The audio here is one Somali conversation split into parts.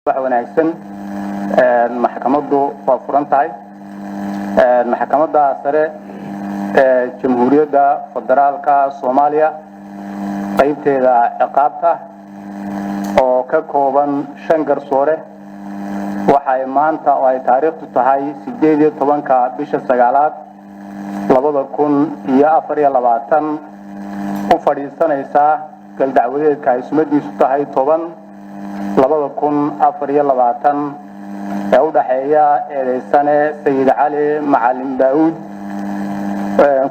Wax wanaagsan. Maxkamaddu waa furan tahay. Maxkamadda Sare ee Jamhuuriyadda Federaalka Soomaaliya, qaybteeda ciqaabta oo ka kooban shan garsoore, waxay maanta oo ay taariikhdu tahay 18-ka bisha sagaalaad 2024 u fadhiisanaysaa galdacwadeedka ay sumadiisu tahay 10/2024 ee u dhaxeeya eedaysane Sayid Cali Macalin Daa'uud,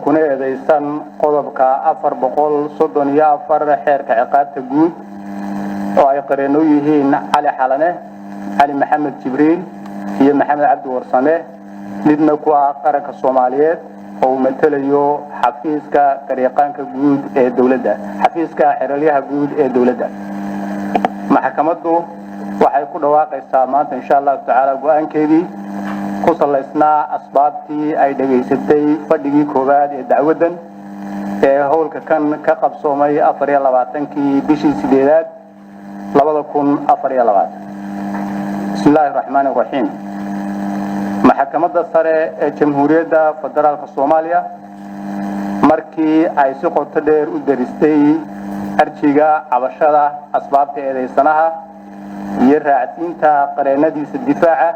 kuna eedaysan qodobka 434 Xeerka Ciqaabta Guud, oo ay qareeno yihiin Cali Xalane, Cali Maxamed Jibriil iyo Maxamed Cabdi Warsame, midna ku ah qaranka Soomaaliyeed oo uu matelayo Xafiiska Garyaqaanka Guud ee Dowladda, Xafiiska Xeralyaha Guud ee Dowladda. Maxkamaddu waxay ku dhawaaqaysaa maanta, insha Allahu tacaala, go-aankeedii ku salaysnaa asbaabtii ay dhegaysatay fadhigii koowaad ee dacwaddan ee howlka kan ka qabsoomay 24-kii bishii sideedaad 2024. Bismi illaahi raxmaani raxiim. Maxkamadda Sare ee Jamhuuriyadda Federaalka Soomaaliya, markii ay si qoto dheer u daristay arjiga cabashada, asbaabta eedaysanaha iyo raacsiinta qareennadiisa difaaca,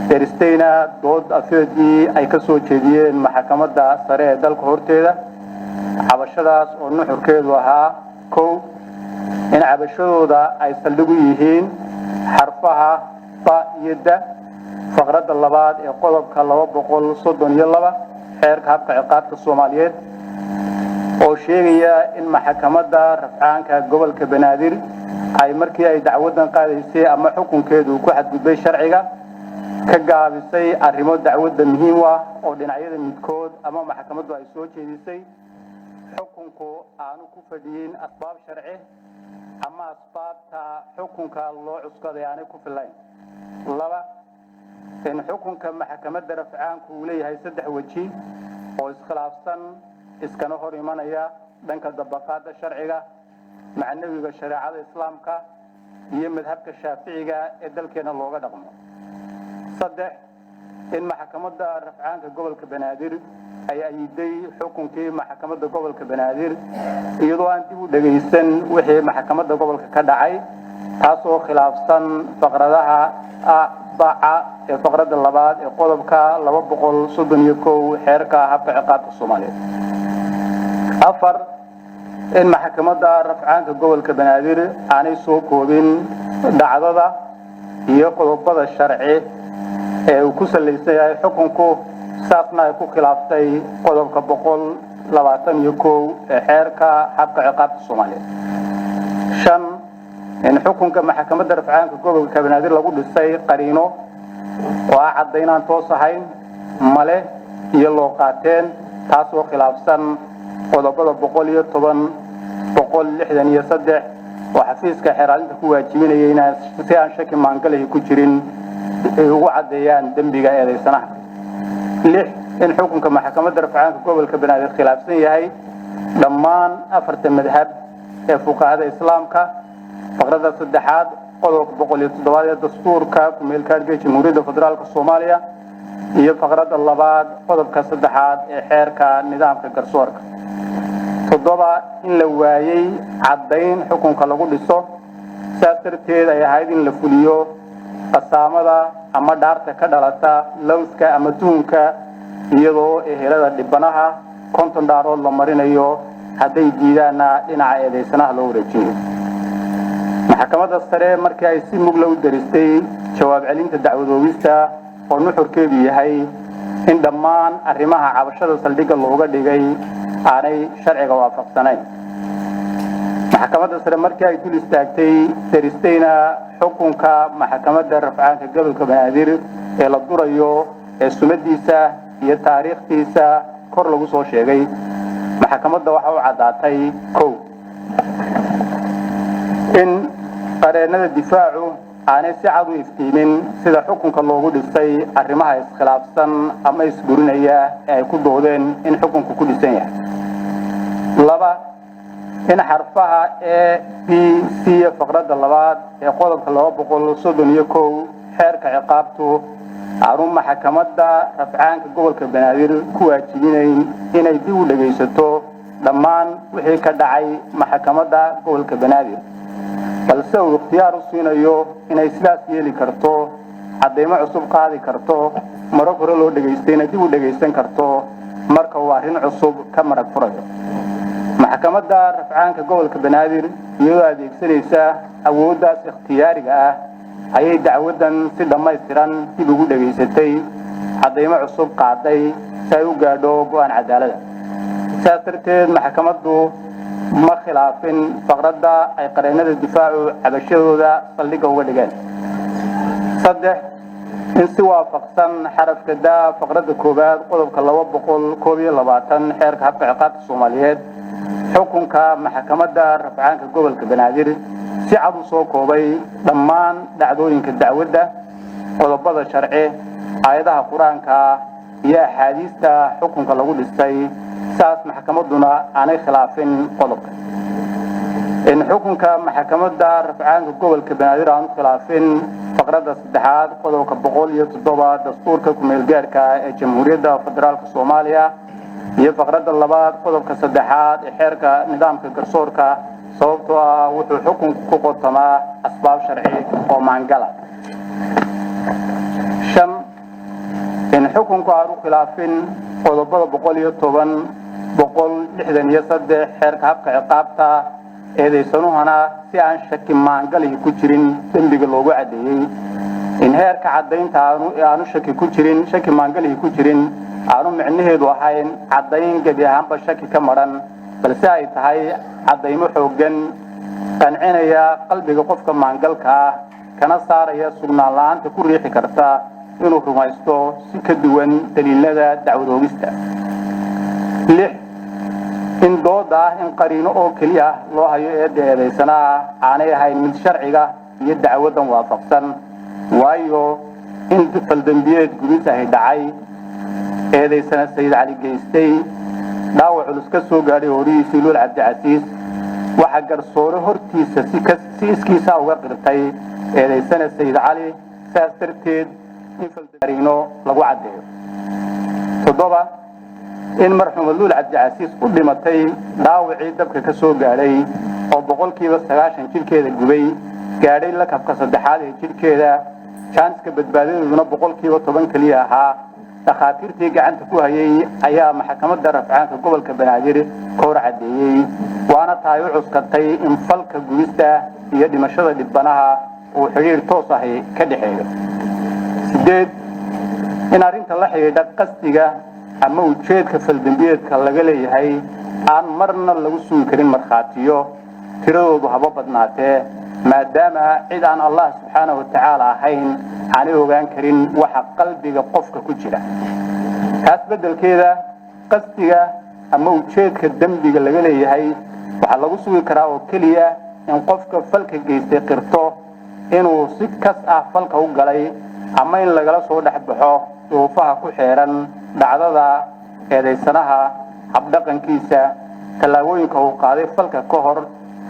daristayna dood afeedii ay ka soo jeediyeen maxkamadda sare ee dalka horteeda, cabashadaas oo nuxurkeedu ahaa: kow, in cabashadooda ay saldhig u yihiin xarfaha ba iyo da faqradda labaad ee qodobka 232 Xeerka Habka Ciqaabta Soomaaliyeed, oo sheegaya in Maxkamadda Rafcaanka Gobolka Banaadir ay markii ay dacwaddan qaadaysay ama xukunkeedu ku xadgudbay sharciga, ka gaabisay arrimo dacwadda muhiim u ah oo dhinacyada midkood ama maxkamaddu ay soo jeedisay, xukunku aanu ku fadhiyin asbaab sharci ama asbaabta xukunka loo cuskaday aanay ku filayn. Laba, in xukunka maxkamadda rafcaanku uu leeyahay saddex weji oo iskhilaafsan, iskana hor imanaya dhanka dabaqaadda sharciga, macnawiga shareecada Islaamka iyo madhabka Shaaficiga ee dalkeena looga dhaqmo. Saddex, in Maxkamadda Rafcaanka Gobolka Banaadir ay ayiday xukunkii Maxkamadda Gobolka Banaadir iyadoo aan dib u dhegaysan wixii maxkamadda gobolka ka dhacay, taasoo khilaafsan faqradaha a baca ee faqradda labaad ee qodobka 231 Xeerka Habka Ciqaabta Soomaaliyeed. Afar, in Maxkamadda Rafcaanka Gobolka Banaadir aanay soo koobin dhacdada iyo qodobada sharci ee uu ku salaysan yahay xukunku, saasna ay ku khilaaftay qodobka 121 ee Xeerka Habka Ciqaabta Soomaaliyeed. Shan, in xukunka Maxkamadda Rafcaanka Gobolka Banaadir lagu dhisay qariino oo ah caddaynaan toos ahayn, male iyo loo qaateen, taasoo khilaafsan qodobada 110, 163, oo xafiiska xeeraalinta ku waajibinaya inaan si aan shaki maangalahi ku jirin ay ugu caddeeyaan dembiga eedaysanaha. Lix, in xukunka Maxkamadda Rafcaanka Gobolka Banaadir khilaafsan yahay dhammaan afarta madhab ee fuqahada Islaamka, faqradda saddexaad qodobka 107aad ee dastuurka ku-meelgaadhka Jamhuuriyadda Federaalka Soomaaliya iyo faqradda labaad qodobka saddexaad ee Xeerka Nidaamka Garsoorka. Toddoba, in la waayey caddayn xukunka lagu dhiso, saas darteed ay ahayd in la fuliyo qasaamada ama dhaarta ka dhalata lowska ama tuhunka, iyadoo ehelada dhibanaha 50 dhaarood la marinayo, hadday diidaanna dhinaca eedaysanaha loo wareejinayo. Maxkamadda Sare, markii ay si mugla u daristay jawaab celinta dacwadoogista oo nuxurkeedu yahay in dhammaan arrimaha cabashada saldhigga looga dhigay aanay sharciga waafaqsanayn, Maxkamadda Sare markii ay dul istaagtay, daristayna xukunka Maxkamadda Rafcaanka Gobolka Banaadir ee la durayo ee sumadiisa iyo taariikhtiisa kor lagu soo sheegay, maxkamadda waxa u caddaatay: kow, in qareennada difaacu aanay si cad u iftiimin sida xukunka loogu dhisay arrimaha iskhilaafsan ama isburinaya ee ay ku doodeen in xukunku ku dhisan yahay. Laba, In xarfaha A, B, C faqradda labaad ee qodobka 231 Xeerka Ciqaabtu aanu Maxkamadda Rafcaanka Gobolka Banaadir ku waajibinayn inay dib u dhegaysato dhammaan wixii ka dhacay Maxkamadda Gobolka Banaadir, balse uu ikhtiyaar u siinayo inay sidaas yeeli karto, caddaymo cusub qaadi karto, marag hore loo dhegaystayna dib u dhegaysan karto marka uu arrin cusub ka marag furayo. Maxkamadda Rafcaanka Gobolka Banaadir, iyadoo adeegsanaysa awooddaas ikhtiyaariga ah, ayay dacwaddan si dhammaystiran dib ugu dhegaysatay, caddaymo cusub qaaday, si ay u gaadho go'aan cadaalada. Sidaas darteed, maxkamaddu ma khilaafin faqradda ay qareennada difaacu cabashadooda saldhigga uga dhigeen. Saddex, in si waafaqsan xarafka da faqradda koowaad qodobka 221 Xeerka Habka Ciqaabta Soomaaliyeed, xukunka Maxkamadda Rafcaanka Gobolka Banaadir si cad u soo koobay dhammaan dhacdooyinka dacwadda, qodobada sharci, aayadaha Qur-aanka iyo axaadiista xukunka lagu dhisay, saas maxkamadduna aanay khilaafin qodobka. In xukunka Maxkamadda Rafcaanka Gobolka Banaadir aanu khilaafin faqradda saddexaad qodobka 107 Dastuurka Kumeelgaarka ee Jamhuuriyadda Federaalka Soomaaliya iyo faqradda labaad qodobka saddexaad ee Xeerka Nidaamka Garsoorka, sababtoo ah wuxuu xukunku ku qotamaa asbaab sharci oo maangala. Shan, in xukunku aanu khilaafin qodobada 110, 163 Xeerka Habka Ciqaabta, eedaysanuhana si aan shaki maangalihi ku jirin dembiga loogu caddeeyey. In heerka caddaynta aanu shaki ku jirin, shaki maangalihi ku jirin, aanu micnaheedu ahayn caddayn gebi ahaanba shaki ka madhan, balse ay tahay caddaymo xooggan, qancinaya qalbiga qofka maangalka ah, kana saaraya sugnaan la'aanta ku riixi karta inuu rumaysto si ka duwan daliilada dacwad oogista. Lix, in dooda ah in qariino oo keliya loo hayo eedda eedaysanaha aanay ahayn mid sharciga iyo dacwaddan waafaqsan, waayo in faldembiyeed gubis ahi dhacay, eedaysana Sayid Cali geystay, dhaawac culus ka soo gaadhay horihiisii Luul Cabdicasiis, waxaa garsoore hortiisa si iskiisa uga qirtay eedaysana Sayid Cali. Saas darteed, in faldariino lagu caddeeyo. Toddoba, in marxuuma Luul Cabdicasiis u dhimatay dhaawacii dabka ka soo gaadhay oo 90% jidhkeeda gubay, gaadhay lakabka saddexaad ee jidhkeeda, jaaniska badbaadadeeduna 10% keliya ahaa, dhakhaatiirtii gacanta ku hayay ayaa Maxkamadda Rafcaanka Gobolka Banaadir ka hor caddeeyey, waana tahay u cuskatay in falka gubista iyo dhimashada dhibanaha uu xidhiir toos ahi ka dhexeeyo. Sideed, in arrinta la xidhiidha qasdiga ama ujeedka faldembiyeedka laga leeyahay aan marna lagu sugi karin markhaatiyo tiradoodu haba badnaatee, maadaama cid aan Allah subxaana wa tacaala ahayn aanay ogaan karin waxa qalbiga qofka ku jira. Taas beddelkeeda, qasdiga ama ujeedka dembiga laga leeyahay waxaa lagu sugi karaa oo keliya in qofka falka geystay qirto inuu si kas ah falka u galay, ama in lagala soo dhex baxo duruufaha ku xeeran dhacdada, eedaysanaha habdhaqankiisa, tallaabooyinka uu qaaday falka ka hor,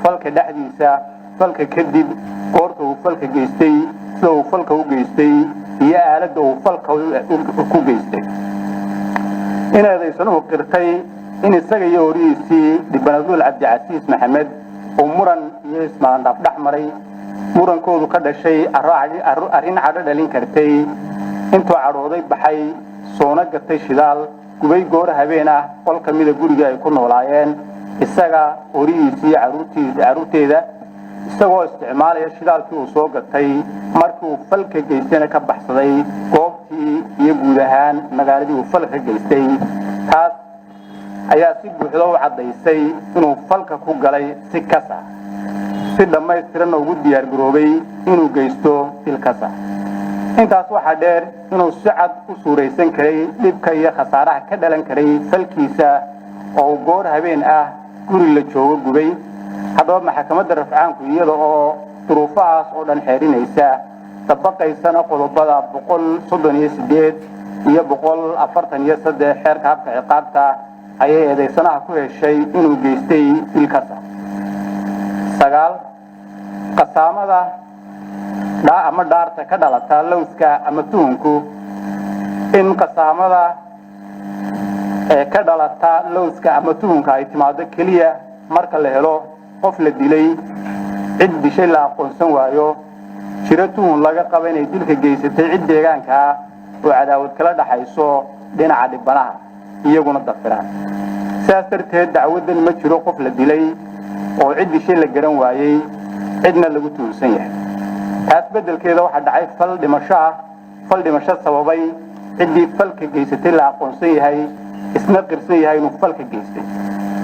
falka dhexdiisa, falka kadib, goorta uu falka geystay, sida uu falka u geystay iyo aaladda uu falka ku geystay. In eedaysanuhu qirtay in isaga iyo horihiisii dhibanaduul Cabdicasiis Maxamed uu muran iyo ismaandhaaf dhex maray, murankoodu ka dhashay arrin cadho dhalin kartay, intuu cadhooday baxay, soona gatay shidaal, gubay goor habeen ah qol ka mida guriga ay ku noolaayeen isaga, horihiisii iyo carruurteeda, isagoo isticmaalaya shidaalkii uu soo gatay, markii uu falka geystayna ka baxsaday goobtii iyo guud ahaan magaaladii uu falka geystay. Taas ayaa si buuxda u caddaysay inuu falka ku galay si kas ah, si dhammaystiranna ugu diyaargaroobay inuu geysto dil kas ah. Intaas waxaa dheer inuu si cad u suuraysan karay dhibka iyo khasaaraha ka dhalan karay falkiisa oo uu goor habeen ah guri la joogo gubay. Haddaba, Maxkamadda Rafcaanku, iyada oo duruufahaas oo dhan xeerinaysa, dabaqaysana qodobada 138 iyo 143 Xeerka Habka Ciqaabta, ayay eedaysanaha ku heshay inuu geystay dilkas ah. 9, qasaamada ama dhaarta ka dhalata lowska ama tuhunku, in qasaamada ee ka dhalata lowska ama tuhunka ay timaado keliya marka la helo qof la dilay, cid dishay la aqoonsan waayo, jiro tuhun laga qaba inay dilka geysatay cid deegaankaa oo cadaawad kala dhaxayso dhinaca dhibanaha, iyaguna dafiraan. Sidaas darteed, dacwaddan ma jiro qof la dilay oo cid dishay la garan waayey, cidna lagu tuhunsan yahay. Taas beddelkeeda, waxaa dhacay fal dhimasho ah, fal dhimasho sababay, ciddii falka geysatay la aqoonsan yahay, isna qirsan yahay inuu falka geystay.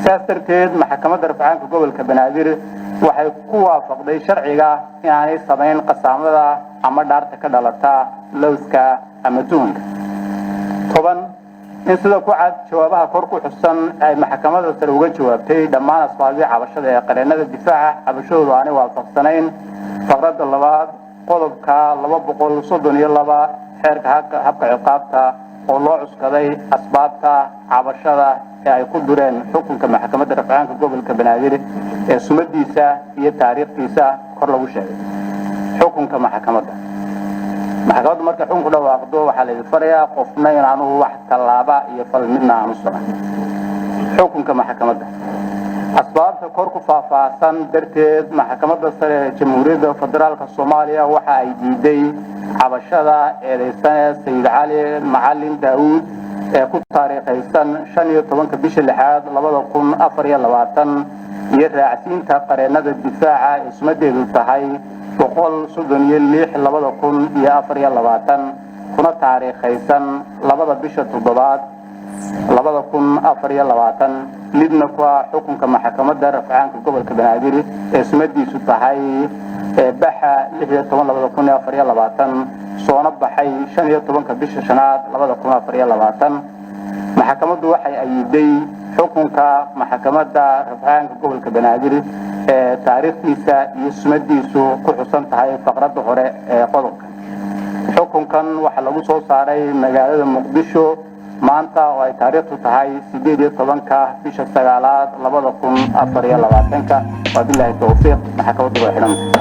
Sidaas darteed, Maxkamadda Rafcaanka Gobolka Banaadir waxay ku waafaqday sharciga inaanay samayn qasaamada ama dhaarta ka dhalata lowska ama tuhunka. 10, in sida ku cad jawaabaha kor ku xusan ay Maxkamadda Sare uga jawaabtay dhammaan asbaabihii cabashada ee qareennada difaaca cabashadoodu aanay waafaqsanayn faqradda labaad qodobka 232 xeerka habka ciqaabta oo loo cuskaday asbaabta cabashada ee ay ku dureen xukunka Maxkamadda Rafcaanka Gobolka Banaadir ee sumadiisa iyo taariikhdiisa kor lagu sheegay. Xukunka maxkamadda. Maxkamaddu markay xukun ku dhawaaqdo, waxaa laydin farayaa qofna inaanu wax tallaaba iyo fal midna aanu socon. Xukunka maxkamadda. Asbaabta kor ku faahfaahsan darteed, Maxkamadda Sare ee Jamhuuriyadda Federaalka Soomaaliya waxa ay diiday cabashada eedaysane Sayid Cali Macalin Daawuud ee ku taariikhaysan 15-ka bisha lixaad 2024 iyo raacsiinta qareennada difaaca ee sumadeedu tahay 136/2024, kuna taariikhaysan 2-da bisha toddobaad 2024, lidna ku ah xukunka Maxkamadda Rafcaanka Gobolka Banaadir ee sumadiisu tahay baxa 16/2024, soona baxay 15-ka bisha shanaad 2024. Maxkamaddu waxay ayiday xukunka Maxkamadda Rafcaanka Gobolka Banaadir ee taariikhdiisa iyo sumadiisu ku xusan tahay faqradda hore ee qodobka. Xukunkan waxaa lagu soo saaray magaalada Muqdisho maanta oo ay taariikhdu tahay 18-ka bisha sagaalaad 2024. Wabilaahi towfiiq. Maxkamaddu waa xidhanta.